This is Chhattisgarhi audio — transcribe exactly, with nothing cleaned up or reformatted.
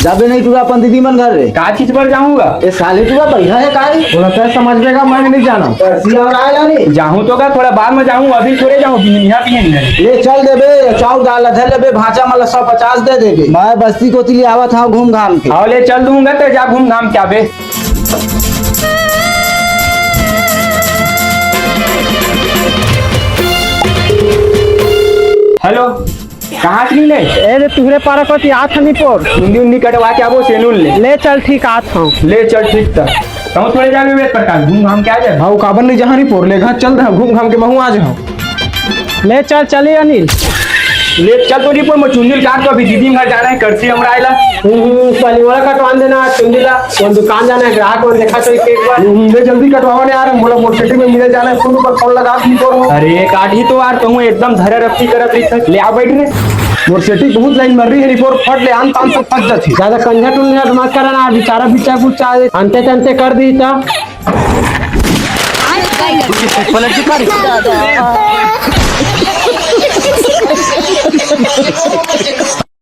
जाबे नहीं टूरा अपन दीदी मन घर रे। का चीज बर जाहूँ गा? ए साले टूरा बढ़िया है का रे? बोला तै समझ में का, मैं नहीं जाना। परसिया और आए ला रे। जाहूँ तो का, थोड़ा बाद में जाहूँ, अभी थोड़े जाहूँ, बिहनिया बिहनिया। ले चल देबे, चाउर दाल ला धर लेबे, भांचा मन ला सौ पचास दे देबे। मैं बस्ती कोती ले आवत हूँ घूम घाम के। हाँ ले चल दूंगा, तो जा घूम घाम के आबे। हेलो, कहाँ से मिले? ए रे, तुहरे पारा कति आत हनी पोर। चुंदी उंदी कटवा के आबो, सेलून ले। ले चल, ठीक आत हूँ। ले चल, ठीक त। कहूँ थोड़े जाबे वेद प्रकाश, घूम घाम के आ जाबे। हाँ, काबर नहीं जहाँ नहीं पोर, ले घर चल रहा, घूम घाम के महू आ जाऊँ। ले चल, चली अनिल। ले चल तो नहीं पोर, मैं चुंदी काट तो अभी दीदी घर जाना है, करसी हमरा आइला। हम्म, पहले वाला कटवान देना, चुंदी ला। कौन दुकान जाना है, ग्राहक कौन देखा तो एक, एक बार। हम्म, ले जल्दी कटवावा ने यार, हम बोला मोर सेटिंग में मिले जाना है, फोन पर फोन लगा दी तो। अरे काट ही तो यार, कहूँ एकदम धरा रफ्ती करत रही था। ले आ बैठ रे। मोर सेटिंग बहुत लाइन मर रही है, रिपोर्ट फट ले आन तान सब फंस जाती। ज्यादा कंझट उंझट मत करना, बेचारा बिचा कुछ अंते तंते कर दी था। पलट चुका रे।